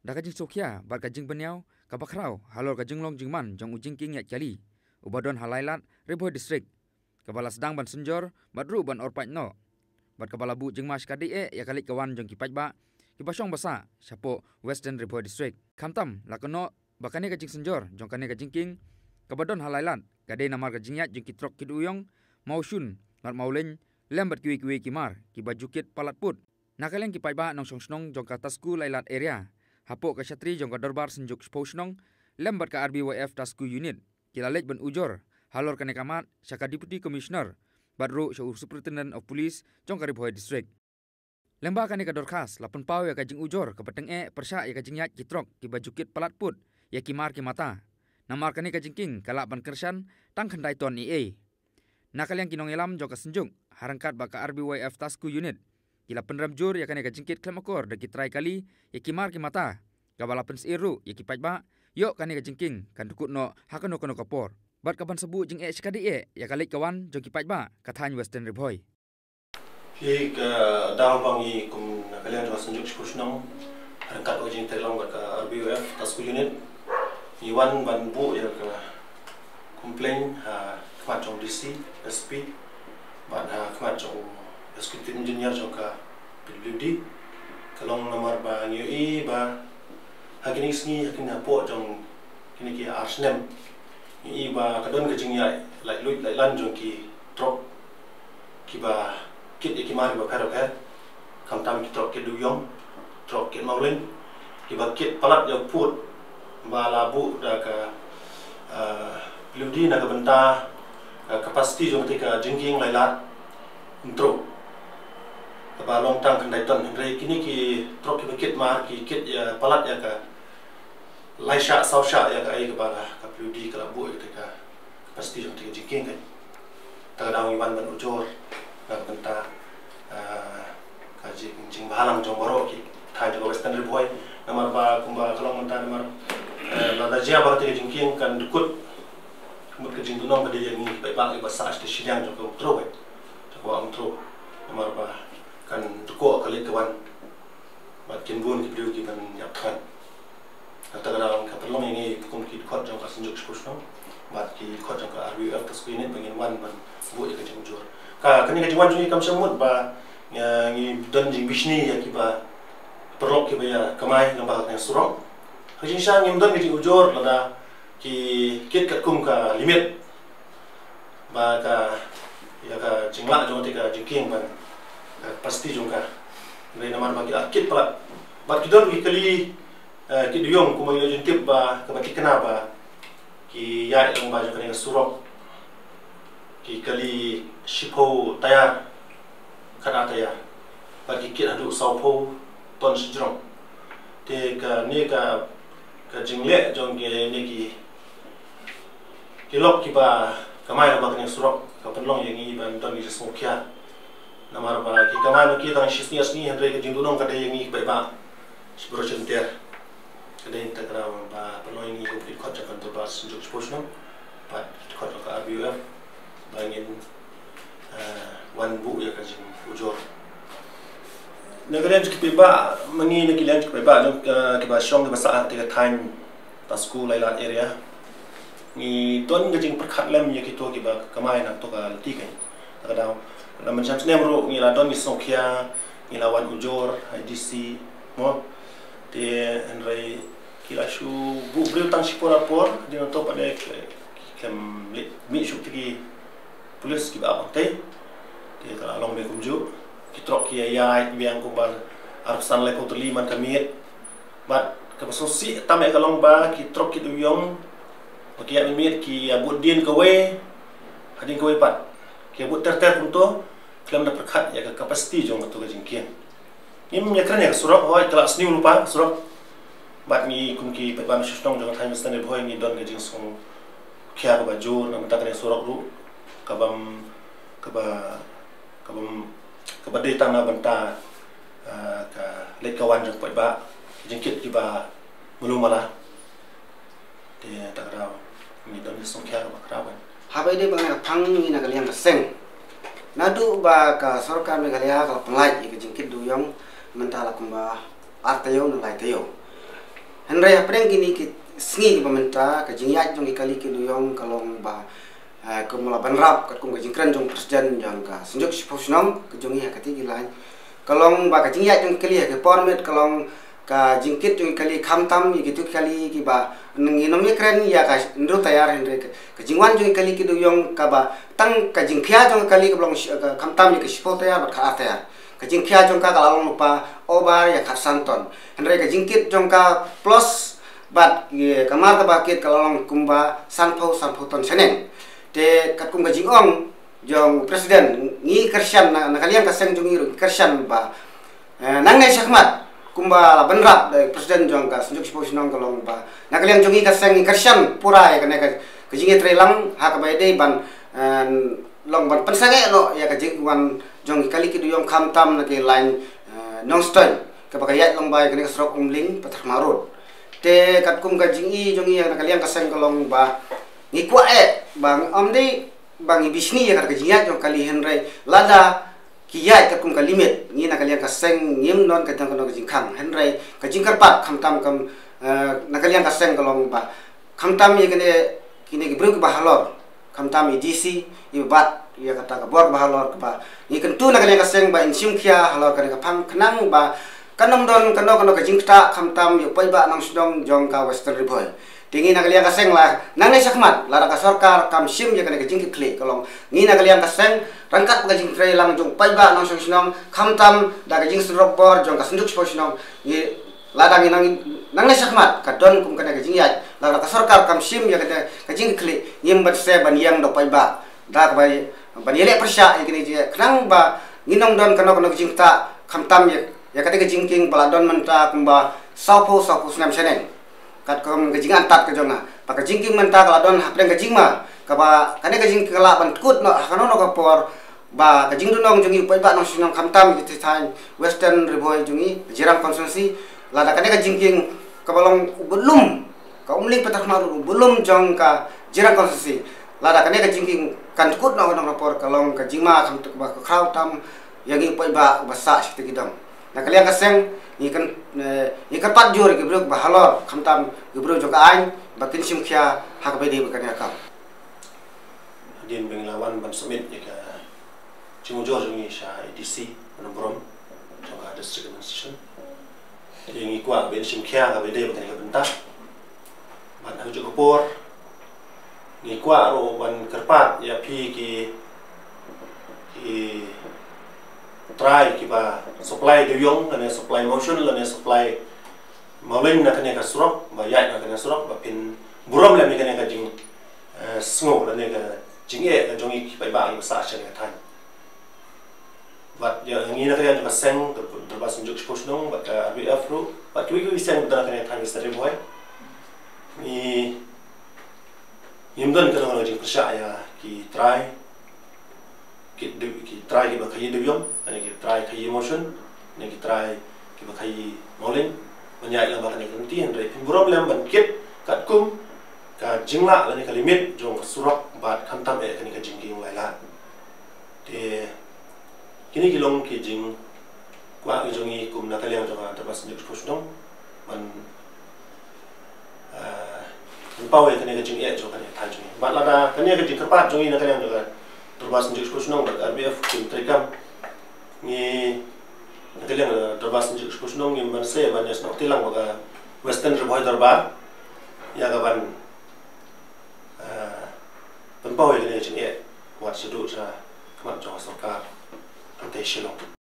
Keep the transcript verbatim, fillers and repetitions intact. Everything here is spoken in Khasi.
Da ka jingsngewkhia bad ka jingbynñiaw kaba khraw halor ka jinglong jingman jong u jingkieng ïaid kali uba don ha Laitlad, Ri Bhoi District, kaba la sdang ban synjor bad ruh ban orpait noh, bad kaba la buh jingma shikatdei eh ïa ka leit ka wan jong ki paidbah kiba shong ba sah shapoh Western Ri Bhoi District. Khamtam la kynnoh ba kane ka jingsynjor jong kane ka jingkieng kaba don ha Laitlad ka dei namar ka jingïaid jong ki trok kit u ïong, mawshun bad mawleiñ, lem bad kiwei kiwei ki mar kiba ju kit palat put. Na ka liang ki paidbah nongshong shnong jong ka Tasku Laitlad area hapoh ka shatri jong ka Dorbar Synjuk Shiphew Shnong lem bad ka R B Y F Tasku Unit ki la leit ban ujor halor kane ka mat sha ka Deputy Commissioner bad ruh sha u Superintendent of Police jong ka Ri Bhoi District. Lyngba kane ka dorkhas la pynpaw ïa ka jingujor kaba tyngeh pyrshah ïa ka jingïaid ki trok kiba ju kit palat put ïa ki mar ki mata. Namar kane ka jingkieng ka lah ban kyrshan tang khyndai ton eiei. Na ka liang ki nongïalam jong ka Synjuk ha ryngkat bad ka R B Y F Tasku Unit ki la pynrem jur ïa kane ka jingkit khlem akor da ki trai kali ïa ki mar ki mata, kaba la pynsyier ruh ïa ki paidbah ïoh kane ka jingkieng kan dkut noh ha kano kano ka por bad ka ban sa buh jingeh shikatdei eh ïa ka leit ka wan jong ki paidbah ka thaiñ Western Ri Bhoi. Hi ka daw ba ngi kum na ka liang jong ka Synjuk Shiphew Shnong ryngkat bad ka jingtreilang bad ka R B Y F Tasku Unit, ngi wan ban buh ïa ka complaint ha khmat jong D C, S P bad ha khmat jong Executive Engineer jong ka P W D. Ka long namar ba ngi ïohi ba ha kine ki sngi, ha kine hapoh jong kine ki ar snem, ngi ïohi ba ka don ka jingïaid lait luid lait lan jong ki trok kiba kit ïa ki mar kiba pher pher, khamtam ki trok kit u ïong, trok kit mawleiñ, kiba kit palat ïa u pud ba la buh da ka, ah, P W D na ka bynta ka capacity jong kata ka jingkieng Laitlad Umtru, kaba long tang khyndai ton, hynrei kine ki trok kiba kit mar ki kit ïa palat ïa ka lai shah saw shah ïa kaei kaba la ka P W D ka la buh ïa kata ka capacity jong kata ka jingkieng. Te kata ka daw ngi wan ban ujor na ka bynta, ah, ka jing, jingbhalang jong baroh ki thaiñ jong ka Western Ri Bhoi. Namar ba kumba ka long mynta, namar, eh, lada jia ba kata ka jingkieng kan dkut, ka mut ka jingduhnong ka dei ïa ngi paidbah kiba sah sha shiliang jong ka Umtru, eh, jong ka Umtru. Namar ba kan dkut ka leit ka wan bad kin bun ki briew ki ban ïap thngan. Kata ka daw ka pynlong ïa ngi kum ki dkhot jong ka Synjuk Shiphew Shnong bad ki dkhot jong ka R B Y F Tasku Unit ba ngin wan ban buh ïa ka jingujor. Ka, kane ka jingwan jong ngi kam shym mut ba, ïa, ngi don jingbishni ïa kiba paralok kiba ïa kamai lyngba kane ka surok. Ka jingshisha ngim don ka jingujor lada ki kit katkum ka limit ba ka, ïa ka jinglah jong kata ka jingkieng bad ka capacity jong ka. Hynrei namar ba ki la kit palat bad ki don ki kali, eh, kit u ïong, kumba ngi la ju tip ba kaba thikna ba ki ïaid lyngba jong kane ka surok ki kali shiphew tyre, khatar tyre, bad ki kit haduh sawphew ton shajrong. Te kane ka, ka jingleh jong kine ki, ki lok kiba kamai lyngba kane ka surok ka pynlong ïa ngi ban don ki jingsngewkhia. Namar ba ki kamai ma ki tang shisngi ar sngi, hynrei ka jingduhnong ka dei ïa ngi kiba ïa ba shi baroh shi lynter. Ka dei kata ka daw ba pynlong ïa ngi kum ki dkhot jong ka Dorbar Synjuk Shiphew Shnong bad ki dkhot jong ka R B Y F ba ngin, eh, wan buh ïa ka jingujor. Na ka liang jong ki paidbah, ma ngi na ka liang jong ki paidbah jong, eh, kiba shong kiba sah ha kata ka thaiñ Tasku Laitlad area, ngi don ka jingpyrkhat lem ïa kito kiba kamai na kato ka lynti. Kata ka daw na mynshem snem ruh ngi la don ki sngewkhia, ngi la wan ujor ha D C mo. Te hynrei ki la shu buh briew tang shipor arpor, hadien nangto pat de ki khlem leit mih shuh te ki pulit kiba ap hangtei. Te ka la long beit kumjuh, ki trok ki ïaid biang kumba arphew san laiphew tylli man ka miet. Bad kaba sngewsih tam eh ka long ba ki trok kit u ïong ba ki ïaid miet ki ïa bud dien kawei hadien kawei pat, ki ïa bud ter ter kumto, khlem da pyrkhat ïa ka capacity jong kato ka jingkieng. Ngim ïa kren ïa ka surok, hooid ka la sniew lypa ka surok. Bad ngi kum ki paidbah nongshong shnong jong ka thaiñ Western Ri Bhoi ngi don ka jingsngewkhia kaba jur na bynta kane ka surok ruh, kabym, kaba, kabym, kaba dei tang na bynta, ah, ka leit ka wan jong paidbah, jingkit kiba malu mala. Te kata ka daw ngi don ka jingsngewkhia kaba khraw ban. Haba ïadei bad kane ka phang, ngi na ka liang ka seng, naduh ba ka sorkar Meghalaya ka la pynlait ïa ka jingkit da u ïong mynta la kumba ar taïew ne lai taïew. Hynrei hapdeng kine ki sngi kiba mynta, ka jingïaid jong ki kali ki dewïong ka long ba, eh, kumba la bynrap katkum ka jingkren jong president jong ka Synjuk Shiphew Shnong ka jong ngi ha kata ki lain, ka long ba ka jingïaid jong ki kali ha ki por miet ka long ka jingkit jong ki kali, khamtam ïa kito ki kali kiba ngi nym ïakren ïa ka hynriew taïar, hynrei ka, ka jingwan jong ki kali ki dewïong kaba tang ka jingkhia jong ki kali kaba long shi-, ka, khamtam ïa ka shiphew taïar bad khatar taïar. Ka jingkhia jong ka ka la long lypa over ïa khatsan ton. Hynrei ka jingkit jong ka plus bad, eh, ka mar kaba kit ka la long kumba sanphew, sanphew ton shaneng. Te katkum ka jingong jong u president, ngi kyrshan na, na ka liang ka seng jong ngi ruh ngi kyrshan ba, eh, nangne shakhmat kumba la bynrap da u president jong ka Synjuk Shiphew Shnong ka long ba na ka liang jong ngi ka seng ngi kyrshan pura ïa kane ka, ka jingïatreilang ha kaba ïadei ban, eh, long ban pynsangeh noh ïa ka jingwan jong ki kali ki dewïong khamtam na ki lain, eh, Nongstoiñ kaba ka ïaid lyngba ïa kane ka surok Umling Patharkhmah Road. Te katkum ka jingi jong ngi na ka liang ka seng ka long ba ngi kwah eh ba ym dei ba ngi bishni ïa kata ka jingïaid jong ki kali, hynrei lada ki ïaid katkum ka limit, ngi na ka liang ka seng ngim don ka jong ka jingkhang, hynrei ka jingkyrpad khamtam kam, eh, na ka liang ka seng ka long ba khamtam ïa kine, kine ki briew kiba halor, khamtam ïa DC, ïa bat ïa kata ka bor ba halor kaba ngi kyntu na ka liang ka seng ba in shim khia halor kane ka phang khnang ba kan ym don kano kano ka jingktah khamtam ïa u paidbah Nongstoiñ jong ka Western Ri Bhoi. Te ngi na ka liang ka seng la nangne shakhmat lada ka sorkar kam shim ïa kane ka jingkitkhlieh ka long, ngi na ka liang ka seng ryngkat ka jingtreilang jong u paidbah Nongstoiñ Shnong khamtam da ka jingsynrop bor jong ka Synjuk Shiphew Shnong, ngi lada ngi nang, nangne shakhmat ka don kum kane ka jingïaid, lada ka sorkar kam shim ïa kane ka jingkitkhlieh, ngim banse ban ïeng da u paidbah da kaba ban ïaleh pyrshah ïa kine ki, khnang ba ngin ym don kano kano ka jingktah khamtam ïa, ïa kata ka jingkieng ba la don mynta kumba sawphew, sawphew snem shaneng. Katkum ka jingantat ka jong nga ba ka jingkieng mynta ka la don hapdeng ka jingma kaba kane ka jingkieng ka lah ban kut noh ha kano kano ka por ba ka jingdonong jong ngi u paidbah Nongstoiñ Shnong khamtam ïa ka thaiñ Western Ri Bhoi jong ngi, Jirang constituency, lada kane ka jingkieng kaba long u budlum, ka Umling Patharkhmah Road u budlum jong ka Jirang constituency, lada kane ka jingkieng kan kut noh ha kano kano ka por ka long ka jingma khamtam kaba ka khraw tam ïa ngi u paidbah uba sah shi kti ki dong. Na ka liang ka seng ngi kyn, eh, ngi kyrpad jur ïa ki briew kiba halor khamtam ki briew jong ka aiñ ba kin shim khia ha kaba ïadei bad kane ka kam. Hadien ba ngi la wan ban submit ïa ka jingujor jong ngi sha ADC ban burom jong ka District Administration, te ngi kwah ban shim khia ha kaba ïadei bad kane ka bynta. Bad ha kajuh ka por ngi kwah ruh ban kyrpad ïa phi ki, ki trai kiba supply dewïong lane supply mawshun lane supply mawleng na kane ka surok, ba ïaid na kane ka surok, ba phin burom lem ïa kane ka jing, eh, sngew lane ka jingeh ka jong ngi ki paidbah kiba sah sha kane ka thaiñ. Bad ïa ngi na ka liang jong ka seng, ka Dorbar Synjuk Shiphew Shnong bad ka RBF ruh bad kiwei kiwei ki seng ba don ha kane ka thaiñ Western Ri Bhoi, ngi, ngim don kano kano ka jingpyrshah ïa ki trai, ki dew-, ki trai kiba khaïi dewïong, lane ki trai khaïi mawshun, lane ki trai kiba khaïi mawleng ban ïaid lyngba kane ka lynti, hynrei phin burom lem ban kit katkum ka jinglah lane ka limit jong ka surok bad khamtam eh kane ka jingkieng lai lad. Te kine ki long ki jingkwah ki jong ngi kum na ka liang jong ka Dorbar Synjuk Shiphew Shnong ban, eh, pynpaw ïa kane ka jingeh jong kane ka thaiñ jong ngi. Bad lada kane ka jingkyrpad jong ngi na ka liang jong ka Dorbar Synjuk Shiphew Shnong bad ka RBF kim treikam, ngi na ka liang ka Dorbar Synjuk Shiphew Shnong ngim banse ban ïasnoh kti lang bad ka Western Ri Bhoi Dorbar ïa ka ban, eh, pynpaw ïa kane ka jingeh wat shaduh sha khmat jong ka sorkar hangtei Shillong.